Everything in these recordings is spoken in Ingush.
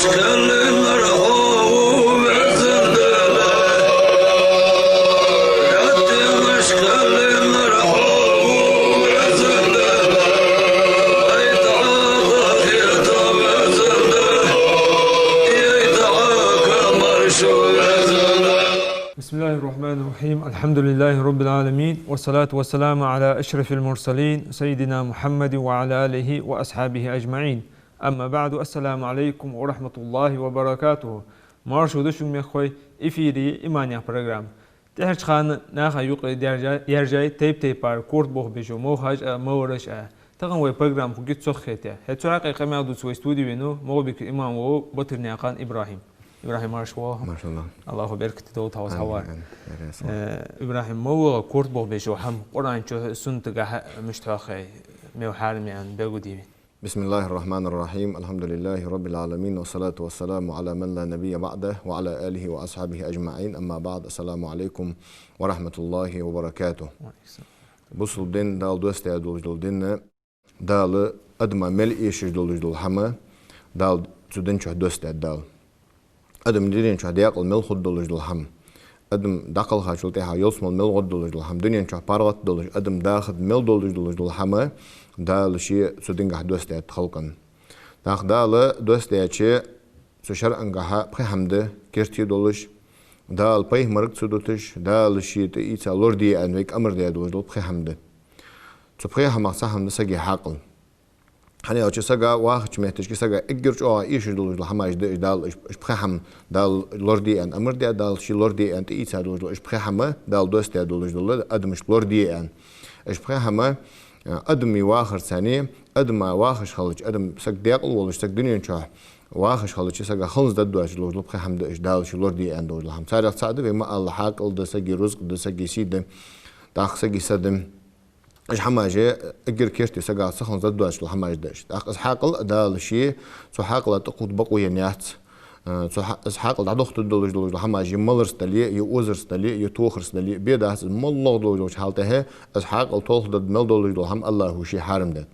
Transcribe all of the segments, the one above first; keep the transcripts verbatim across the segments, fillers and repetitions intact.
بسم الله الرحمن الرحيم. الحمد لله رب العالمين. والصلاة والسلام على أشرف المرسلين سيدنا محمد وعلى آله وأصحابه أجمعين. أما بعد. السلام عليكم ورحمة الله وبركاته. Марша да шуга, мехкахой, эфире «Иман» яха программа. ТӀехьарча хана наха юкъе даьржа-, яьржай тайп-тайпара корта болх беш йола мохаш а, мовараш а. Тахан вай программа хургья цох хете. ХӀаьта цу хьакъехьа къамаьл дувца вай студе венав МагӀалбика имам вола Батырнаькъан ИбрахӀим. ИбрахӀим, марша воагӀалва. Маршалла. АллахӀа беркате долда хьа вац хьавар. Амин, амин. Э, ИбрахӀим, мел ва корта болх беш йола хӀама, Къуръан чу, суннатагахьа мишта хьоахай, мел хьарам я аьнна белгалде вайна? بسم الله الرحمن الرحيم. الحمد لله رب العالمين، والصلاة والسلام على من لا نبي بعده، وعلى آله وأصحابه أجمعين. أما بعد، السلام عليكم ورحمة الله وبركاته. Бусалба дин, Дала доссадаь долаш дола дин, Дала адама мел эшаш долаш дола хӀама, Дала цу дина чу доссадаьд Дала. Адам дунен чу даькъала мел хургдолаш дола хӀама, адам дӀакхалхачул тӀехьагӀа ялсмала мел гӀоргдолаш дола хӀама, дунен чу паргӀата долаш, адам дахаргда мел долаш долаш дола хӀама, Дала ше цу дингахьа доссадаьд халкъа. ТӀаккха Дала доссадаьча цу шарӀагахьа пхи хӀама да керте долаш, Дала пайхамарга ца дуташ, Дала ше тӀаийца лораде аьнна вайга амар даь долаш дола пхи хӀама да. Цу пхех хӀамах цхьа хӀама да сага хьаькъал. ХӀана аьлча сага вахача метташка сага эггара чӀоагӀа эшаш долаш дола хӀамаш да уж, Дала уж, уж пхи хӀама, Дала лораде аьнна амар даь, Дала ше лораде аьнна тӀаийца долаш дола уж пхи хӀама, Дала доссадаь долаш дола адамашка лораде аьнна. Уж пхи хӀама, а, адамий вахарца, адама вахаш хилча, адам саг даькъала волаш, саг дунен чу вахаш хилча, сага хӀанз дӀадоацаш долаш дола пхи хӀама да уж, Дала ше лораде аьнна долаш дола хӀама. Царех цаӀ да, вай ма аллара, хьаькъал да, сага рузкъа да, сага сий да, тӀаккха сага са да. Уж хӀамаш эггара керте сага ца хилча дӀадоацаш дола хӀамаш да уж. ТӀаккха из хьаькъал Дала ше цу хьаькъала тӀакхувда бокъо енна яц. Э, цу хьа-, из хьаькъал дӀадохийтаргдолаш долаш дола хӀамаш е маларца дале, е озарца дале, е тохарца дале, бе дац из, моллагӀа долаш долча хьала тӀа из хьаькъал толхадаргда мел долаш дола хӀама АллахӀа ше хьарам даьд.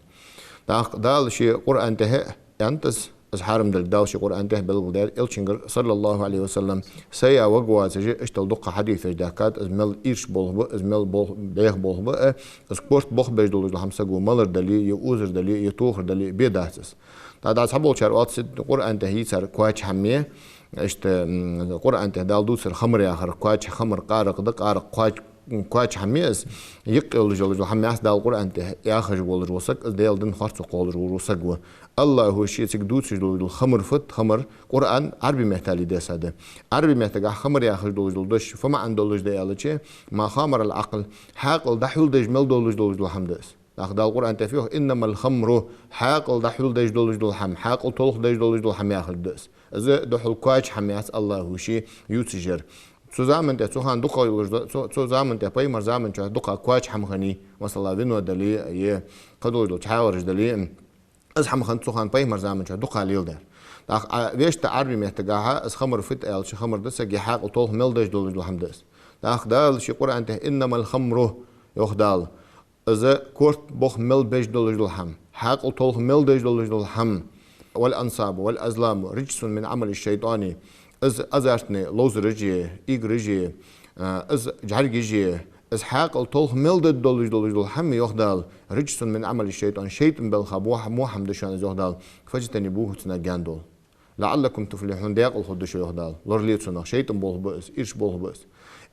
ТӀаккха Дала ше Къуръан тӀа аьннад из, из хьарам долга Дала ше Къуръан тӀа белгалдаьд, Элчангара, саллаллахӀу Ӏалайхи ва саллам, сая ваг воацаш, иштта дукха хьадисаш даьхкад, из мел ирча болх ба, из мел болх, бӀеха болх ба, э, из корта болх беш долаш дола хӀама саго малар дале, е озар дале, е тохар дале, бе дац из. ТӀаккха цхьаболчар оалаш, Къуръан тӀа йийцар кхоача хӀама я, иштта, м, Къуръан тӀа Дала дувцар хамар яхар, кхоача хамар къаракъ да, къаракъ кхоач-, кхоача хӀама я из, юкъе йолаш йола хӀама яц Дала Къуръан тӀа яхаш волаш вола саг, из Даьла дин харцо кхоллаш вола саг ва. АллахӀа ше цига дувцаш долаш дола хамар фуд, хамар, Къуръан Ӏарбий меттала дессад. Ӏарбий меттагахьа хамар яхаш долаш дола дош фу маӀан долаш да аьлча, ما خمر العقل, хьаькъал дӀахьулдеш мел долаш долаш дола хӀама да из. ТӀаккха Дала Къуръан тӀа фу йоах: إنما الخمر, хьаькъал дӀахьулдеш долаш дола хӀама, хьаькъал толхадеш долаш дола хӀама яхаш да из. Из духхьал кхоача хӀама яц АллахӀа ше ювцаш яр. Цу заман тӀа, цу хана дукха йолаш да, цу, цу заман тӀа пайхамара заман чу дукха кхоача хӀама хиннай, масала, вино дале, е кхыдолаш дола чхьагӀараш дале, из хӀама хиннад цу хана пайхамара заман чу дукха леладаьр. ТӀаккха Ӏа-, вешта Ӏарбий меттагахьа из хамар фуд аьлча, хамар да сага хьаькъал толха мел деш долаш дола хӀама да из. ТӀаккха Дала ше Къуръан тӀа إنما الخمر йоах Дала. Из корта болх мел беш долаш дола хӀама, хьаькъал толха мел деш долаш дола хӀама, والأنصاب والأزلام رجس من عمل الشيطان. Из азартни ловзараш а, играш а, а, из жӀаргаш а, из хьаькъал толха мел деш долаш долаш дола хӀама, йоах Дала, رجس من عمل الشيطان, шайтӀан белха во хӀама да шоана из, йоах Дала, فاجتنبوه, цунах гаьна довла. لعلكم تفلحون, даькъала хургда шо, йоах Дала. Лорале цунах, шайтӀан болх ба из, ирча болх ба из.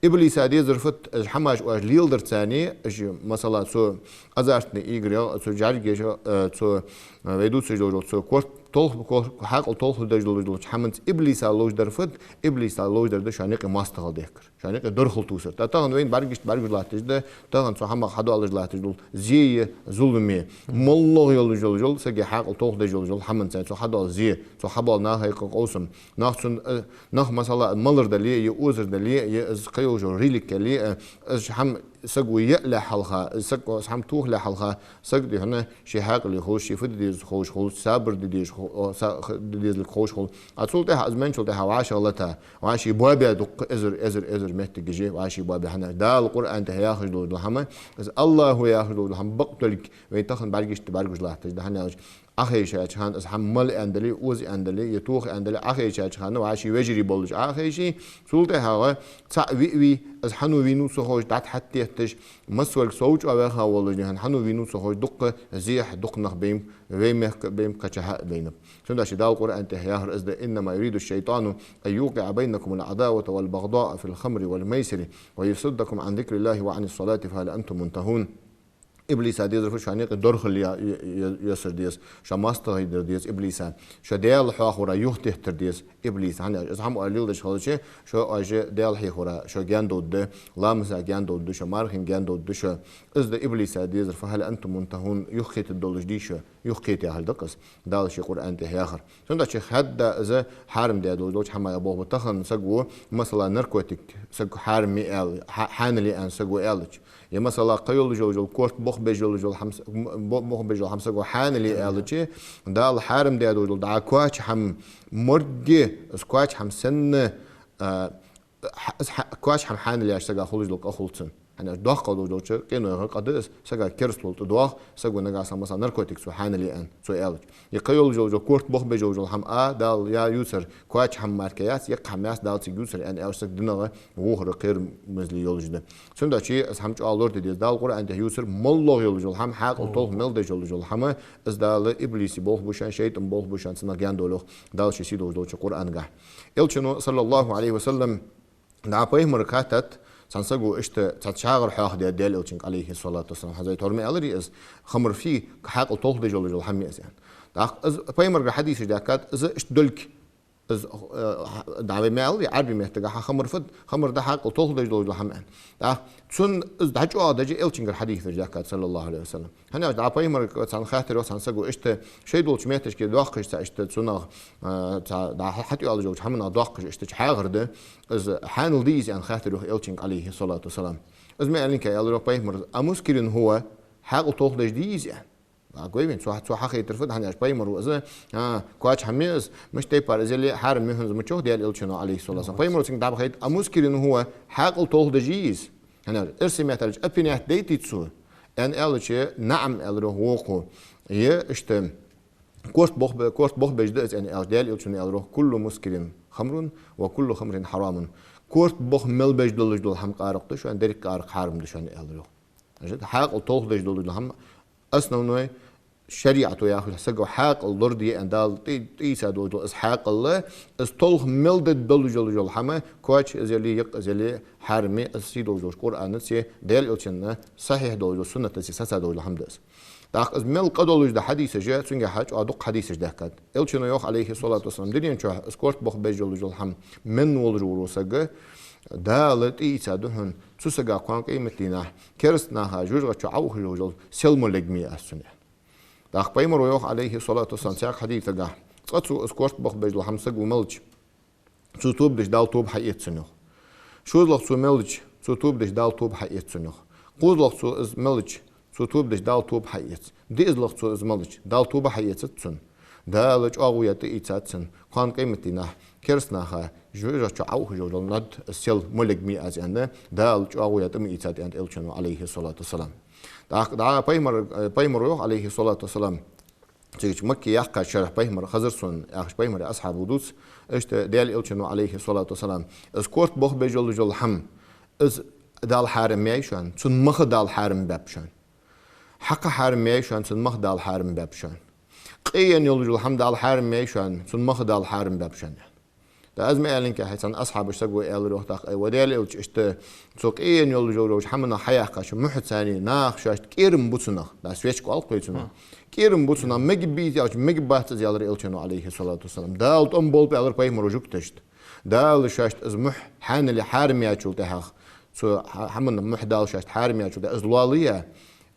Иблиса дезар фуд, уж хӀамаш оаш леладарца, уж, масала, цу азартни игрех, цу жӀаргех, э, цу, э, вай дувцаш долча, цу корта толх-, кор-, хьаькъал толхадеш долаш долча хӀаманца иблиса ловш дар фуд, иблиса ловш дар да шоана юкъе моастагӀал дехкар, шоана юкъе дорхал тувсар. ТӀаккха тахан вайна бӀаргашта бӀаргаш латташ да, тахан цу хӀамах хьадоалаш латташ дола зе а, зулам а, моллагӀа йолаш йола, сага хьаькъал толхадеш йолаш йола хӀаманца цо хьадоал зе, цо хьабоал наха юкъе къовсам. Нах цун, э, нах, масала, малар дале, е озар дале, е из кхы йолаш йола реликт яле, э, из хӀама саго яа лаьхьалха, из саг, из хӀама тоха лаьхьалха, саг дий хьона ший хьаькъале хулаш, ший фу де деза ховш хулаш, сабар де деза хо-, о, са-, х-, де дезалга ховш хул. А цул тӀехьа, из менчул тӀехьа вӀашагӀлета, вӀаший боабе дукха, эзар, эзар, эзар меттигаш я вӀаший боабе. ХӀана? Дала Къуръан тӀа яхаш долаш дола хӀама, из АллахӀа яхаш долаш дола хӀама, бакъ долга вай тахан бӀаргашта бӀаргаш латташ да, хӀана аьлча Ӏохайшача хана, из хӀама мала аьнна дале, оза аьнна дале, е тоха аьнна дале, Ӏохайшача хана, вӀаши вежарий болаш Ӏохайший, цул тӀехьагӀа цаӀ ве а вий, из хьан вийнав ца ховш, дӀатӀахьаттетташ, массаварг сов чӀоагӀа ваьха волаш, хьан вийнав ца ховш, дукха зехьа, дукха нах байна, вай мехка а байна, кхычахьа а байна. Цудухьа Дала Къуръан тӀа яхар из да: «إنما يريد الشيطان أن يوقع بينكم العداوة والبغضاء في الخمر والميسر ويصدكم عن ذكر الله وعن الصلاة فهل أنتم منتهون». Иблиса дезар фу, шоана юкъе дорхал е-, е-, е-, йоацар деза, шо моастагӀий дар деза Иблиса, шо Даьла хьехавара юхатеттар деза Иблиса. ХӀана аьлча из хӀама оаш леладеш хилча, шо оаш Даьла хьехавара, шо гаьна довргда, ламаза гаьна довргда шо, мархийна гаьна довргда шо. Из да Иблиса дезар: «فهل أنتم منتهون», юхакхетаргдолаш дий шо, юхакхетаяь хӀама да-кх из, Дала ший Къуръан тӀа яхар. Цудухьа хадда из хьарам даь долаш долча хӀамаех болх ба тахан саго, масала, наркотик саго хьарам я аьнна, хьа-, хьанал я аьнна саго аьлча. Е, масала, кхы йолаш йола, корта бохабеш йолаш йола хӀама с-, м-, бо-, бохабеш йола хӀама саго хьанал я аьлча, Дала хьарам даь долаш дола дӀа коча хӀама, моргге, из коча хӀама санна, а, хьа-, из хьа-, коча хӀама хьанал яьча сага хулаш дола къа хул цунна. ХӀана аьлча доккхал долаш долча къинойх къа да из, сага керастал тӀадоагӀа, саго нагахьа санна, масала, наркотик цо хьанал я аьнна, цо аьлча. Е кхы йолаш йола, корта бохабеш йолаш йола хӀама а Дала яь ювцар коча хӀама мара яц, еккха хӀама яц Дала цига ювцар аьнна аьлча, саг динагӀа вохар кхерамазле йолаш да. Цудухьа из хӀама чӀоагӀа лораде деза. Дала Къуръан тӀа ювцар моллагӀа йолаш йола хӀама, хьаькъал толха мел деш йолаш йола хӀама, из Дала иблиса болх ба шоана, шайтӀан болх ба шоана, цунах гаьна довла йоах Дала ший сий долаш долча Къуръангахь. Элчано, صلى الله عليه وسلم, дӀа пайхамарга хаьттад цхьан саго, иштта цхьа чагӀар хьоахадаьд Даьла Элчанга, عليه الصلاة والسلام, хьазай тор ма аьларий из, хамр фий, хьаькъал толха деш йолаш йола хӀама я из аьнна. ТӀаккха из пайхамарга хьадисаш даьхкад, из иштта долга, из, э, дӀа вай ма аьларий, Ӏарбий меттагахьа хамр фуд, хамр да хьаькъал толха деш долаш дола хӀама аьнна. ТӀаккха цунна из дӀачӀоагӀдеш Элчангара хьадис деш даьхкад, صلى الله عليه وسلم. ХӀана аьлча дӀа пайхамарга цхьан хаьттар йоах цхьан саго, иштта шоай долча метташка доаккхаш цхьа, иштта цунах, а, цхьа дӀа хьатӀайоалаш йолча хӀаманах доаккхаш, иштта чагӀар да, из хьанал дий из аьнна хаьттар йоах Элчанга, عليه الصلاة والسلام. Из ма аьллинге, аьлар йоах пайхамара: «أمسكر هو؟» Хьаькъал толха деш дий из аьнна. А гой вайна, цо, цо хьахайтар фуд, хӀана аьлча пайхамара из, а, коча хӀама я из, мишта тайпара из яле а хьарам я хьона из ма йоах Даьла Элчано, عليه الصلاة والسلام. Пайхамара цунга дӀабахайт: «أمسكر هو؟» Хьаькъал толха деш дий из? ХӀана аьлча, эрсий меттала аьлча, опьянять дайтий цо? Аьнна аьлча, наӀам, аьлар йоах вокхо. Е иштта корта бохабе-, корта бохабеш да из аьнна аьлча, Даьла Элчано аьлар йоах: «كل مسكر خمر وكل خمر حرام». Корта боха мел беш долаш дола хӀама къаракъ да шоана, деррига къаракъ хьарам да шоана, аьлар йоах. Значит, хьаькъал толха деш долаш дола хӀама, основной, шариӀато яхаш, саго хьаькъал лораде аьнна Дала тӀа-, тӀаийца долаш дола из хьаькъал, из толха мел деш долаш йолаш йола хӀама, коча из яле, екъа из яле, хьарам я, из сий долаш долча Къуръанаца, Даьла Элчан сахьихь долаш долча суннатаца саца долаш дола хӀама да из. ТӀаккха из мел къа долаш да хьадисаш, цунгахьа чӀоагӀа дукха хьадисаш даьхкад. Элчано йоах, عليه الصلاة والسلام, дунен чу из корта бохабеш йолаш йола хӀама менна волаш вола саг, Дала тӀаийца да хьона цу сага кхоана къематдийнахьа кераста наха жожагӀата чу Ӏоухаш йолаш йола сел мо лергма я аз цунна. ТӀаккха пайхамара йоах, عليه الصلاة والسلام, цхьаькха хьадисагахьа: цкъа цо из корта бохабеш дола хӀама саго мелча, цо тоба дича, Дала тоба хьаэц цунна, йоах. ШозлагӀа цо мелча, цо тоба дича, Дала тоба хьаэц цунна, йоах. КхозлагӀа цо из мелча, цо тоба дича, Дала тоба хьаэц. ДиъазлагӀа цо из мелча, Дала тоба хьаэцац цунна. Дала чӀоагӀо яь тӀаийцад цунна. Кхоана къематдийнахьа кераста наха жожагӀата чу Ӏоухаш йолаш йола над, сел мо лергма я аз аьнна, Дала чӀоагӀо яь тӀа ма ийцад аьннад Элчано, عليه الصلاة والسلام. ТӀаккха дӀа пайхамар-, пайхамара йоах, عليه الصلاة والسلام, цига чу Макка яьккхача шера пайхамар хазар сона, яхаш, пайхамара асхьабаш дувц, иштта Даьла Элчано, عليه الصلاة والسلام, из корта бохабеш йолаш йола хӀама, из Дала хьарам яьй шоана, цун мах Дала хьарам баьб шоана. Хьакха хьарам яьй шоана, цун мах Дала хьарам баьб шоана. Къаенна йолаш йола хӀама Дала хьарам яьй шоана, цун мах Дала хьарам баьб шоана. ТӀаккха из ма аьллинге, хьай цхьан асхьабаша саго аьлар йоах тӀаккха: «Ай, ва Даьла Элча, иштта цу къаенна йолаш йолча хӀаманах хьаяьккхача мухьаца наха шоашта кӀерам бу цунах». ТӀаккха свечка оал-кх вай цунах. КӀерам бу цунах, мегаргбий из аьлча, мегаргбац из, аьлар Элчано, عليه الصلاة والسلام. Дала тӀом болба, аьлар пайхамара жугташта. Дала шоашта из мухь хьанал я хьарам яьчул тӀехьагӀа, цу хӀа-, хӀаман мухь Дала шоашта хьарам яьчул тӀехьагӀа, из лоалаяь,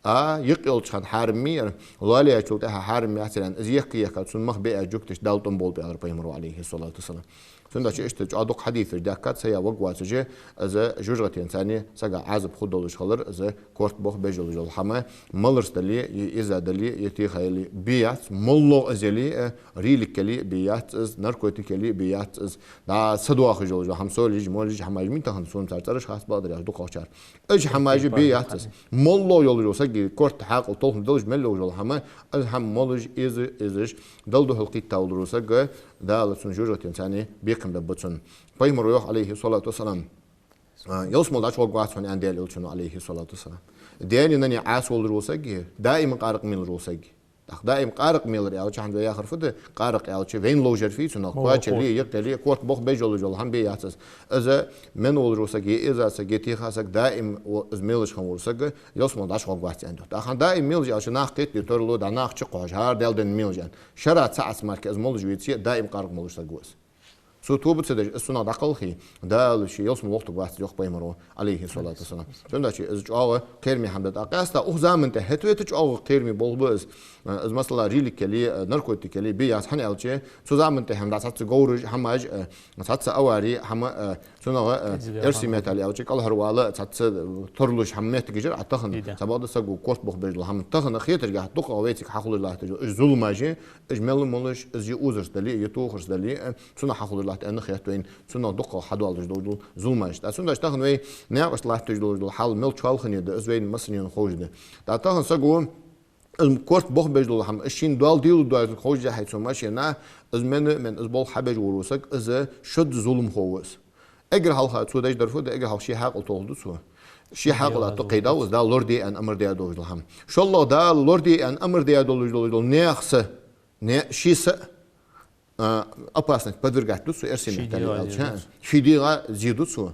а, юкъ йолча хана хьарам ма яр, лоалаяьчул тӀехьагӀа хьарам яц аьнна, из ехка-ехка цун мах биа жугташта Дала тӀом болба, аьлар пайхамара, عليه الصلاة والسلام. Цудухьа иштта чӀоагӀа дукха хьадисаш даьхкад, цхьа я вагвацажи, из жожагӀатен цани сага Ӏазап хургдолаш хилар, из корта бохабеш йолаш йола хӀама, маларца дале, е иза дале, е теха яле, бе яц, моллагӀа из яле а, рилик яле а бе яц из, наркотик яле а бе яц из, дӀа са доахаш йолаш йола хӀама, солаш, молаш, хӀамаш ма йий тахан, сона цар цӀераш хац бакъдар яхаш дукхагӀчар. Уж хӀамаш бе яц из. МоллагӀа йолаш йола саг Корта хьаькъал толхаш долаш мел йолаш йола хӀама, из хӀама молаш, эза-, эзаш, Далла духьал кхийттавалар саг, Дала цун жожагӀатен царна бекхам бергба цунна. Пайхамара йоах, Ӏалайхи ссалату вассалам, а, ялсмала дӀачугӀоргвац хьона, аьннад Даьла Элчано, Ӏалайхи ссалату вассалам. Даьна-наьна Ӏаьса волаш вола саг, даим къаракъ мелаш вола саг. ТӀаккха даим къаракъ мелар аьлча, хӀанз вай яхар фу да, къаракъ аьлча, вайна ловш яр фуй цунах, кхоачале, юкъеле, корта бохабеш йолаш йола хӀама бе яц из. Из менна волаш вола саг, е эза саг, е теха саг, даим о-, из мелаш хинна вола саг ялсмала дӀачугӀоргвац аьннад. ТӀаккха даим мелаш аьлча, нах кхетаде тарлу, дӀа нах чукхоахьаш, хӀара Даьла дина мелаш аьнна. ШарӀаца цхьа Ӏаьса мара из молаш веце, даим къаракъ молаш саг ва из. Цо тоба ца деш, из цунах дӀакхалхе, Дала ше ялсмала вохийтаргвац, йоах Пайхамара, Ӏалайхи ссалату вассалам. Цудухьа из чӀоагӀа кхераме хӀама да. ТӀаккха къаьстта укх заман тӀа хӀета-вета чӀоагӀа кхераме болх ба из. Из, масала, рилик яле, наркотик яле, бе яц, хӀана аьлча, цу заман тӀа хӀама да, цхьацца говраш, хӀамаш, цхьацца авари, хӀама, цунах, эрсий меттала аьлча, кӀалхарвала, цхьацца тарлуш хӀама моттигаш яр Ӏа тахан. Цхьабакъда саго корта бохабеш дола хӀама. Тахан хетаргахьа дукхагӀа вайцига хьахулаш латташ дола уж зуламаш, уж мел молаш, из е узарца дале, е тохарца дале, цунах хьахулаш латт аьнна хет вайна, цунах дукхагӀа хьадоалаш дола зуламаш. ТӀаккха цудухьа тахан вай наькъашта латташ долаш дола хьал мел чоалхане да, из вайна массанена ховш да. ТӀаккха тахан саго, из корта бохабеш дола хӀама, из шийна доал дилла доацилга ховш яхье цу машена, из менна, менна из болх хьабеш вола саг, из шозза зуламхо ва из. Эггара хьалха цо деш дар фу да, эггара хьалха ший хьаькъал толхаду цо. Ший хьаькъала тӀакхийдав из, Дала лораде аьнна амар даь долаш дола хӀама. ШоллагӀа, Дала лораде аьнна амар даь долаш долаш дола наьха са, не, ший са, а, опасности подвергать ду цо, эрсий меттала аьлча. Ший дегӀа зе ду цо.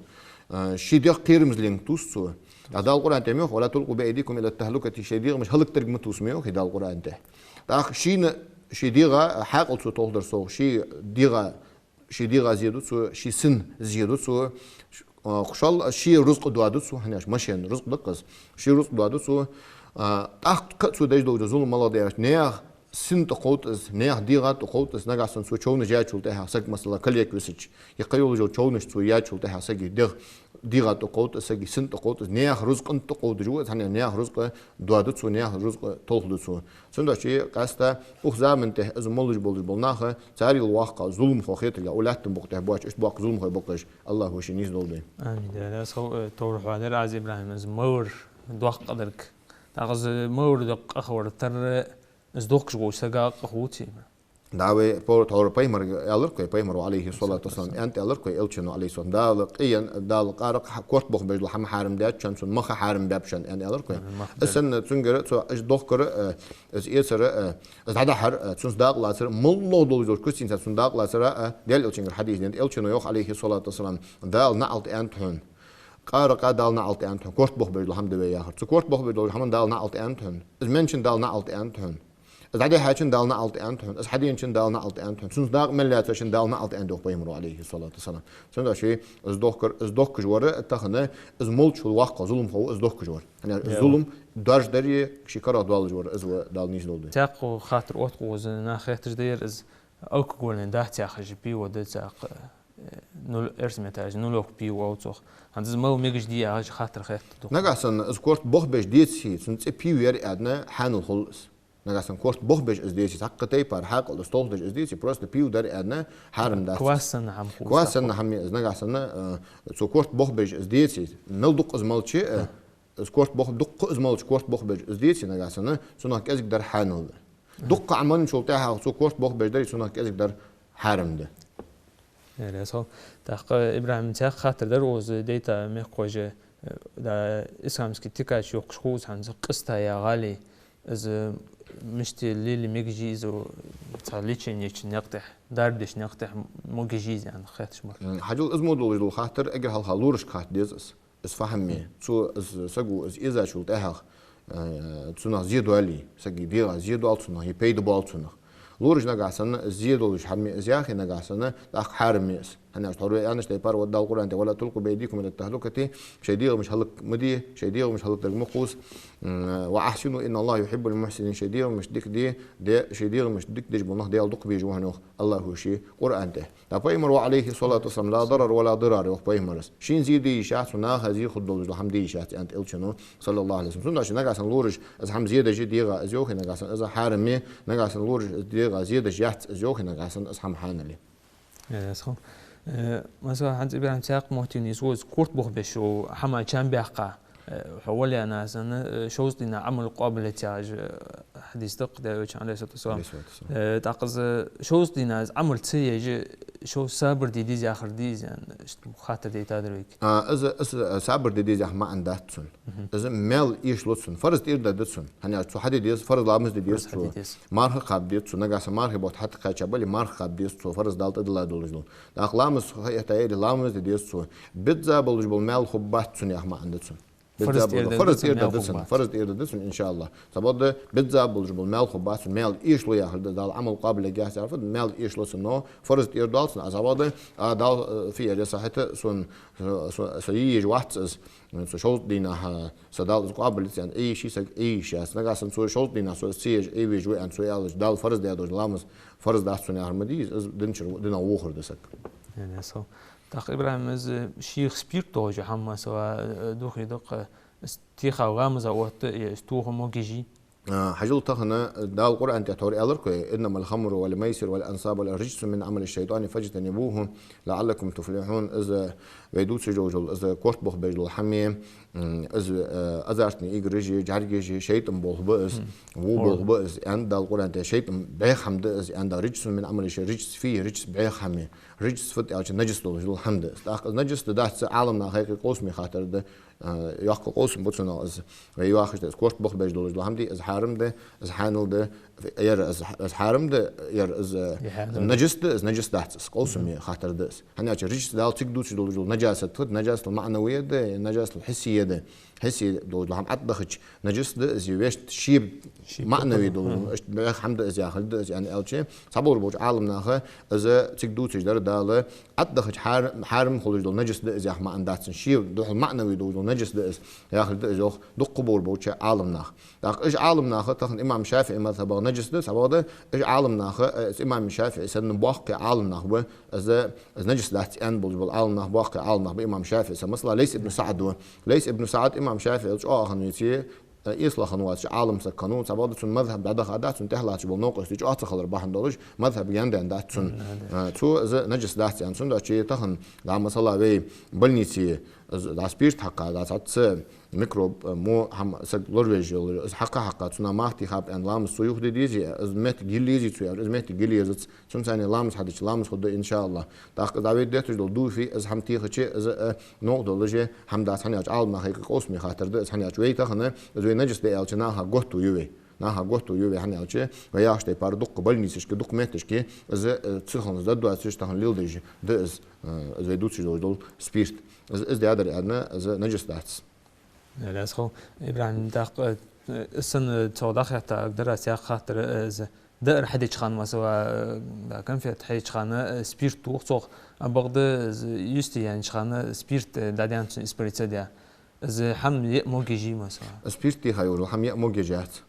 А, ший дегӀ кхерамзле тувс цо. ТӀаккха Дала Къуръан тӀа ма йоах: «ولا تلقوا بأيديكم إلى التهلكة», шоай дегӀамаш хӀалакдарга ма тувс, ма йоах Дала Къуръан тӀа. ТӀаккха шийна, ший дегӀа хьаькъал цо толхадар совгӀа, ший дегӀа, ший дегӀа зе ду цо, ший сина зе ду цо, а, шоллагӀа, ший рузкъа доаду цо, хӀана аьлча машен рузкъа да-кх из, ший рузкъа доаду цо, а, тӀаккха цо деш дола зулам малагӀа да аьлча, наьха сина тӀакховд из, наьха дегӀа тӀакховд из, нагахьа санна цо човнаш яьчул тӀехьагӀа, саг, масала, калеки висача, е кхыйолаш йола човнаш цо яьчул тӀехьагӀа, сага дегӀ-, дегӀа тӀакховд из, сага сина тӀакховд из, наьха рузкъан тӀакховдаш ва из, хӀана аьлча наьха рузкъа доаду цо, наьха рузкъа толхаду цо. Цудухьа къаьстта укх заман тӀа из молаш болаш бола нах, царел воккха зуламхо хетаргахьа, укх лаьттан букъа тӀа боаца, иштта боккха зуламхой ба-кх уж, АллахӀа шийна нийсдолда вайна. Амин. Даьла раьза хилва, э, товр хьоадаьр Ӏа, Ибрахьим, из мавр доккха дарг. ТӀаккха из мавр доккха къахетар, из дохкаш волча сага къа хул цо. Да, вай по-, тхьовра Пайхамарга аьлар-кх вай, Пайхамара, Ӏалайхи ссалату вассалам, аьннад аьлар-кх вай Элчано, Ӏалайхи ссалату вассалам: Дала къе-, Дала къаракъ, корта бохабеш дола хӀама хьарам даьд шоана, цун мах хьарам баьб шоана, аьнна аьлар-кх вай. Из санна цунгара, цо, из дохкар, э, из эцар, э, из дӀадахьар, э, цунца дакъа лацар, моллагӀа долаш долча куцийца цунца дакъа лацар, э, Даьла Элчангара хьадис да, Элчано йоах, Ӏалайхи ссалату вассалам: Дала наӀалт аьннад хьона. Къаракъа Дала наӀалт аьннад хьона. Корта бохабеш дола хӀама да вай яхар. Цу корта бохабеш долча хӀаман Дала наӀалт аьннад хьона. Из менначоа Дала наӀалт аьннад хьона. Из дӀадихьачоа Дала наӀалт аьннад хьона. Из хьаденачоа Дала наӀалт аьннад хьона. Цунца дакъа мел лаьцачоа Дала наӀалт аьннад, йоах Пайхамара, Ӏалайхи ссалату вассалам. Цудухьа из дохкар, из дохкаш вар тахан, из молча воккха зуламхо ва из дохкаш вар. ХӀана аьлча зулам доаржадари ший карагӀдоалаш вар, из ва, Дала нийсдолда вайна. Цхьаькха хаттар отт-кх укхаза, наха хетташ да ер, из алкогольни дац яхаш, пиво да цхьаькха, э, нуль, эрсий меттала аьлча, нулевка пиво оал цох. ХӀанз из мала мегаш дий яхаш хаттар хетт-кх. Нагахьа санна из корта бохабеш деце, цун цӀи пиво яр аьнна, хьанал хул из. Нагахьа санна корта бохабеш из деце, цхьаккха тайпара хьаькъал из толхадеш из деце, просто пиво дар аьнна, хьарам дац. Квас санна хӀама хул из. Квас санна хӀама я из, нагахьа санна, э, цо корта бохабеш из деце, мел дукха из малча, э, из корта бох-, дукха из малча корта бохабеш из деце, нагахьа санна цунах кӀезига дар хьанал да. Дукха Ӏа менначул тӀехьагӀа цо корта бохабеш дари цунах кӀезига дар хьарам да. Эр, ясхал. ТӀаккха, Ибрахьим, цхьаькха хаттар дар укхаза, дайта мехкахой, э, да, исламски тикача йохкаш хул из, хӀанз къиста я гӀали, из мишта лелае мегаш я из, цхьа лечени еча никъ тӀа, дарба деча никъ тӀа могаш я из, аьнна хетташ бар. М, хьажал, из мо долаш дола хаттар, эггара хьалха лорашка хатта деза из. Из фу хӀама я, цо, из саго из эзачул тӀехьагӀа, э, цунах зе доалий, сага дегӀа зе доал цунах, е пайда боал цунах. Лораша, нагахьа санна зе долаш хӀама я из яхе, нагахьа санна тӀаккха хьарам я из. ХӀана аьлча тхьовра вай аьннача тайпара, Дала Къуръан тӀа: «ولا تلقوا بأيديكم إلى التهلكة», шоай дегӀамаш хӀалакга ма де, шоай дегӀамаш хӀалакдарга ма кхувса, м, «وأحسنوا إن الله يحب المحسنين», шоай дегӀамаш дика де, де, шоай дегӀамаш дика деш бола нах Даьла дукха безаш ва хьона, йоах АллахӀа ший Къуръан тӀа. ТӀаккха Пайхамара ва, Ӏалайхи ссалату вассалам: «لا ضرر ولا ضرار», йоах Пайхамара. Шийна зе де йиш яц, цу наха зе хургдолаш дола хӀама де йиш яц, аьннад Элчано, саллаллахӀу Ӏалайхи ва саллам. Цудухьа нагахьа санна лораша из хӀама зе деш дегӀа из йохе, нагахьа санна из хьарам я, нагахьа санна лораша из дегӀа зе деш яц из йохе, нагахьа санна из хӀама хьанал я. Э, ясхал. Э, масала, хӀанз, Ибрахьим, цхьаькха моттиг нийслу из, корта бохабеш йола хӀама чам баьккха, Э, хьо вале а, нагахь санна, э, шовзткъа дийнахьа Ӏамал къоабал яц яхаш, э, хьадис да-кх Даьла Элчан, Ӏалайхи ссалату вассалам. Ӏалайхи ссалату вассалам. Э, тӀаккха из шовзткъа дийнахьа из Ӏамал ца еш, шовзткъа сабар де деза яхар дий из, яӀни, иштта хаттар дайтадар вайга. А, из, из, э, сабар де деза яха маӀан дац цун. Мгм. Из маьл эшалу цун. Фарз тӀера да цун. ХӀана аьлча цо хьаде деза, фарз ламаз де деза цо. Фарз хьаде деза. Марха кхаба деза цо. Нагахь санна мархий бутт хьатӀакхаьча бале, марха кхаба деза цо. Фарз Далла тӀадилла долаш дола. ТӀаккха ламаз хьаэттаяь яле, ламаз де деза цо. Бизза болаш бола маьл хургбац цун яха маӀан да цун. Бизза болаш бола. Фарз тӀера да цун, фарз тӀера да цун, иншааллахӀ. Сабаха да, бизза болаш бола маьл хургбац цун, маьл эшалу яхар да, Дала Ӏамал къоабал ергьяц яхар да, маьл эшалу цун, но фарз тӀера доал цун, а сабаха да, а, Дала, э, фиъар я са хьета, сона, со, со, со йийжа вац из, со шовзткъа дийнахьа, э, са Дала из къоабал яц аьнна, Ӏе йиш я саг, Ӏе йиш яц. Нагахь санна цо шовзткъа дийнахьа со из ца еш, Ӏе везаш ва аьнна цо аьлча, Дала фарз даь долаш ламаз фарз дац цун яхар ма дий из, из дин чура, динах вохар да саг. Э, да, со. ТӀаккха, ИбрахӀим, из шийх спирт долаш хӀама, масала, э, духе да-кх, из теха ламаза отта, е из тоха мо гижи? А, хьажал, тахан Дала Къуръан тӀа тхьовра аьлар-кх вай: «إنما الخمر والميسر والأنصاب رجس من عمل الشيطان فاجتنبوه لعلكم تفلحون». Из вай дувцаш долаш дола, из корта бух беш дола хӀама, м, из, э, азартни играши, жӀаргаши, шайтӀан болх ба из, во болх ба из, аьннад Дала Къуръан тӀа, шайтӀан бӀеха хӀама да из, аьннад Дала, رجس من عمل الشيطان, رجس фий, رجس бӀеха хӀама, رجس фуд аьлча, нажас долаш дола хӀама да из. ТӀаккха из нажас да, дац, Ӏаламнаха хьайкхий къовсаме хаттар да, э, йоккха къовсам ба цунах из. Вай йоахаш да, из корта бух беш долаш дола хӀама дий, из хьарам да, из хьанал да, ер из, из хьарам да, ер из, э, нажас да, из нажас дац, из къовсаме хаттар да из. ХӀана аьлча رجس Дала цига дувцаш долаш дола нажасат фуд, нажасат маӀнавий да, нажасат хьиссий да. Хьисси долаш дола хӀама тӀадахача нажас да из, вешта ший маӀнавий долаш дола, иштта бӀеха хӀама да из яхилга да из, яӀни аьлча, цхьаболаш болча Ӏаламнаха из цига дувцаш дар Дала тӀадахача хьар-, хьарам хулаш дола нажас да из яха маӀан дац цун, ший духьал маӀнавий долаш дола нажас да из яхилга да из, йоах дуккха болаш болча Ӏаламнаха. ТӀаккха уж Ӏаламнах, тахан имам ШафиӀий мазхӀабах нажас да, цхьабакъда, уж Ӏаламнах, э, имам ШафиӀий санна боккхий Ӏаламнах ба, из, из нажас дац аьнна болаш бола Ӏаламнах, боккхий Ӏаламнах ба имам ШафиӀий санна. Масала, Лайс ибн СаӀд ва. Лайс ибн СаӀд имам ШафиӀийла чӀоагӀа хиннав, веций, э, эсала хинна воацаш Ӏалам саг хиннав, цхьабакъда цун мазхӀаб дӀадаха а дац, цун тӀехьа латташ бола новкъостий чӀоагӀа ца хилар бахьан долаш, мазхӀаб гаьна даьнна дац цун. Э, цо из нажас дац аьнна. Цудухьа тахан, да, масала, вай больнице, из, да, спирт хьакха, да, цхьацца микроб, э, мо хӀама саг лоравеш йола, из хьакха-хьакха, цунах мах тийхаб аьнна, ламаз цо юхаде дезий, из моттиг йила езий цо, из моттиг йила езац, цунца цхьана ламаз хьадича, ламаз хургда, иншааллахӀ. ТӀаккха из вай детташ дола дуфи, из хӀама тийхача, из, э, новкъа долаш хӀама дац, хӀана аьлча Ӏаламнаха хьайкхий къовсаме хаттар да из, хӀана аьлча вай тахан, из вай нажас да аьлча, наха готто ю вай. Наха готто ю вай, хӀана аьлча вай яхача тайпара дуккха больницашка, дуккха метташка из, э, ца хинна из дӀадоацаш, тахан леладеш да из, э, из вай дувцаш долаш дола спирт. Из, из даьдар аьнна, из нажас дац. Раьза хилва, ИбрахӀим. ТӀаккха, э, из санна, э, цох дӀахетта дар аз яха хаттар, э, из даар хьадеча хана, масала, э, да, конфет хьаеча хана, э, спирт тох цох, а бакъда из юсти яьннача хана спирт, э, дӀадаьнна цун испариться даь. Из хӀама йиъ мо гижий, масала? Спирт тийха йолаш дола хӀама йиъ мо гижа яц.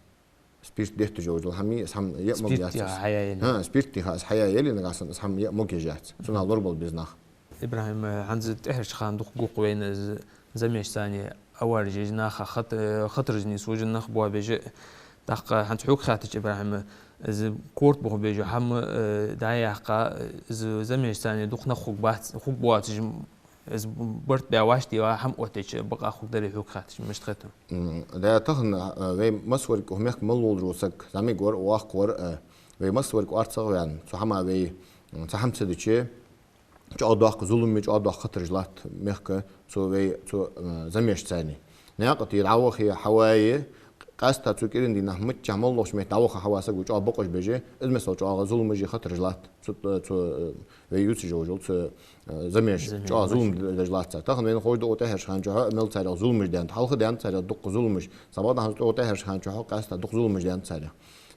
Спирт детташ йолаш дола хӀама, из хӀама йиъ мо гижа яц. Спирт тийха хьаяь яле? ХӀа, спирт тийха из хьаяь яле, нагахь санна из хӀама йиъ мо гижа яц. Цунах лорабала беза нах. ИбрахӀим, э, хӀанз тӀехьарча хана дукха гӀулакх вайна из замеш цани аваржеш, наха хат-, э, хатараш нийсвеш, нах боабеш. ТӀаккха хӀанз хьога хаьттача, ИбрахӀим, из корта бух беш хӀама, э, дӀаяьккха, из замеш цани дукха нах хургбац, хургбоацаш, из барт баь вӀаштӀехьа хӀама оттаеча бакъахьа хургдарий хьога хаьттача, мишта хет хьона? М, да, тахан, э, вай массаварг укх мехка мел волаш вола саг, зӀамига вар а, воккха вар а, э, вай массаварг орцагӀа ваьнна, цу хӀамах вай, м, цхьа хӀама ца дича, чӀоагӀа доккха зулам, чӀоагӀа доккха хатараш латт мехка цу вай, цу, э, замеш цани. Наькъа тӀа дӀавахе, хьавае, къаьстта цу кӀиран дийнахьа миччахьа моллагӀча метте дӀаваха, хьаваха саг ва чӀоагӀа бокъонца беже, из мел цу чӀоагӀа зуламаши хатараши латт. Цу, э, цу, э, вай ювцаш йолаш йола, цу, э, замеш, замеш чӀоагӀа зулам деш латт цар. Тахан вайна ховш да укх тӀехьарча хана чухь мел царех зуламаш даьннад, хьалха даьннад царех дукха зуламаш. Сабаха хӀанз укх тӀехьарча хана чухь къаьстта дукха зуламаш даьннад царех.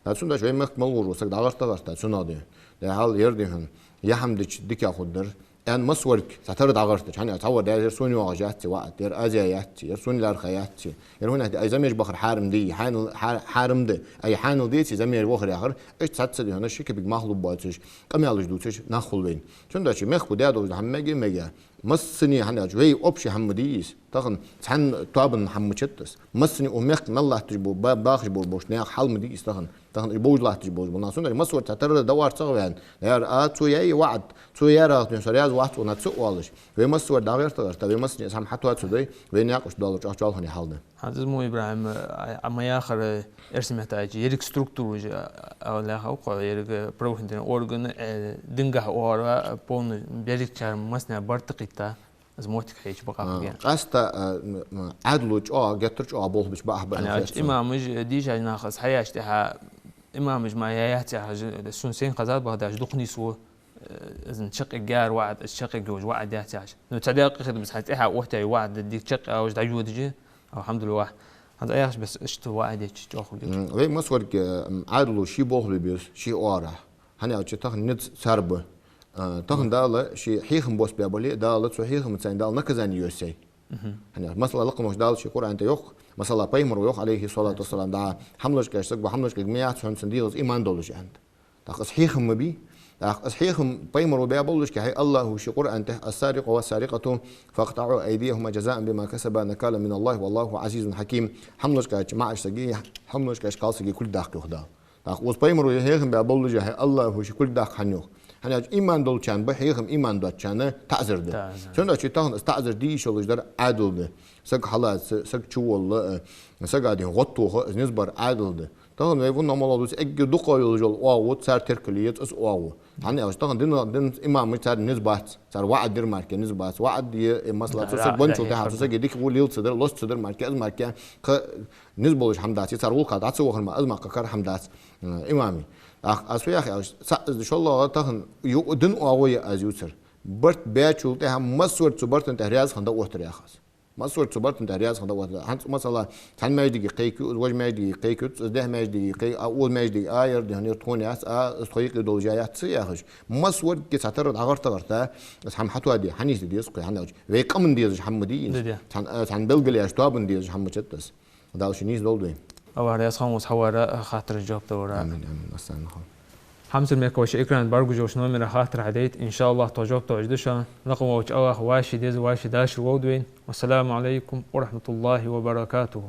ТӀаккха цудухьа вай мехка мел волаш вола саг дӀагӀерта-гӀерта цунах дий. Дехьал ер дий хьона, е хӀама дича дика хургдар аьнна массаварг цхьатарра дӀагӀертача, хӀана аьлча цхьавар: ер сона йоагӀаш яц, ваӀад, ер аз яь яц, ер сона лаьрхӀа яц, ер хӀана аьлча ай замеш бахар хьарам дий, хьанал, хьа-, хьарам да, ай хьанал деций замеш вахар яхар, иштта цхьацца дий хьона ши кепиг мах лургбоацаш, къамаьлаш дувцаш нах хул вайна. Цудухьа мехка даь долаш дола хӀама мега, мега. Массане хӀана аьлча, вай общий хӀама дий из. Тахан цхьан тоабан хӀама ма дац из. Массане укх мехка мел латташ бола, ба-, бахаш бола, болча наьха хьал ма дий из тахан. Тахан уж бовш латташ болаш бола нах. Цудухьа массавар цхьатарра дӀаоарца а ваьнна, яр а цо яьй ваӀад, цо яьрагӀа тӀа со раьза вац цунна ца оалаш. Вай массавар дӀагӀертаргӀа, вай массане из хӀама хьатоаца дой, вай наькъаш долаш чӀоагӀа чоалхане хьал да. ХӀанз из мо, ИбрахӀим, а, а ма яхар, эрсий меттала аьлча, еррига структураш, а, а, лаьха укхо, еррига правоохранительный орган, э, динагахьа оара, полный берригачар массане барт кхийтта, из моттиг хьежача бакъахьа А, хургья. Къаьстта, а, м, м, Ӏаьдало чӀоагӀа, геттара чӀоагӀа болх беш бакъахьа ба Хьана аьлча, имамаш, э, дийша нах, из хьаяьча тӀехьа, имамаш ма яьяц яхаш, сона сайна хезад бахьадаш дукха нийслу, э, из чакхъяргья ваӀад, из чакхъяргйолаш ваӀад яц яхаш. Ну, цхьа даькъа хи да, бис хьа тӀехьа охьатаьй ваӀад, дика чакхъяьлча дӀайодаш, алхьамдулиллахӀ. ХӀанз яхаш бес иштта ваӀад яьча чӀоагӀа хургья. М, вай массаварг, э, м, Ӏаьдало ший болх бе беза, ший оагӀорахьа. ХӀана аьлча тахан низ цар ба. Э, тахан Дала ший хьехам бос баь бале, Дала цу хьехамца Дала наказани йоссай. Мгм. ХӀана аьлча, масала, лакха волча Дала ший Къуръан тӀа йоах, масала, пайхамаро йоах, Ӏалайхи ссалату вассалам, да, хӀама лочкъаш саг ва, хӀама лочкъарг ма яц хьона цун дегӀаца иман долаш, аьнна. ТӀаккха из хьехам ма бий. ТӀаккха из хьехам пайхамаро баь боллашка, хьай АллахӀо ший Къуръан тӀа: «السارق والسارقة فاقطعوا أيديهما جزاء بما كسبا نكالا من الله والله عزيز حكيم». ХӀама лочкъача маӀача сага, хӀама лочкъача кхалсага кулг даккха йоах Дала. ТӀаккха укхаза пайхамаро хьехам баь боллаш, хьай АллахӀо ший кулг даккха хьона йоах. ХӀана аьлча иман долчарна ба хьехам, иман доацачарна таӀзар да. ТаӀзар. Цудухьа тахан из таӀзар де йиш йолаш дар Ӏаьдал да. Саг хьалаца, саг чуволла, э, сага дин гӀод тоха, из низ бар Ӏаьдал да. Тахан вай вон номал дус эггара дукха йолаш йола оагӀув, цар теркал еза из оагӀув. ХӀана аьлча тахан дина, дина имамаш, цар низ бац, цар ваӀад дир мара низ бац. ВаӀад е, э, масала, цу саг венначул тӀехьа цу сага дика во леладаьд, лоацца дар мара, из мара, кхы низ болаш хӀама дац, е цар гӀулакха дӀа ца вахар мара, из мара кхы кара хӀама дац, э, имамий. Ах, аз фу яхий аьлча, цхьа из да, шоллагӀа тахан ю-, дина оагӀув я аз ювцар. Барт баьчул тӀехьа массавар цу барта тӀа раьза хинна дӀаоттар яхаш. Массавар цу барта тӀа раьза хинна дӀаоттар. ХӀанз, масала, цхьан маьждиге кхайкаю, из вож маьждиге кхайкаю, из дехьа маьждиге кхайкаю, а, укх маьждиге а яр дехьа тхона яц, а, из тхо юкъе долаш яц ца яхаш. Массаварг цхьатарра дӀагӀерта-гӀерта, из хӀама хьатоаде, хьанийсде деза кхы, хӀана аьлча вай къаман дезаш хӀама дий из. Да, да. Цхьан, а, цхьан белгалъяьча тоабан дезаш хӀама дац из. Дала шун нийсдолда вай. АллахӀ раьза хилва хьавара, хаттарашта жоп далара. Амин, амин. Ассаламу Ӏалайкум. Хьамсара мехкахой, шоай экрана тӀа бӀаргагуш йолча номера хаттар хьадайта, иншааллахӀ, тхо жоп тоъаш да шоана. Лакха волча АллахӀа вӀаший деза, вӀаший дашар лолда вайна. Вассаламу Ӏалайкум ва рахьматуллахӀи ва баракатухӀ.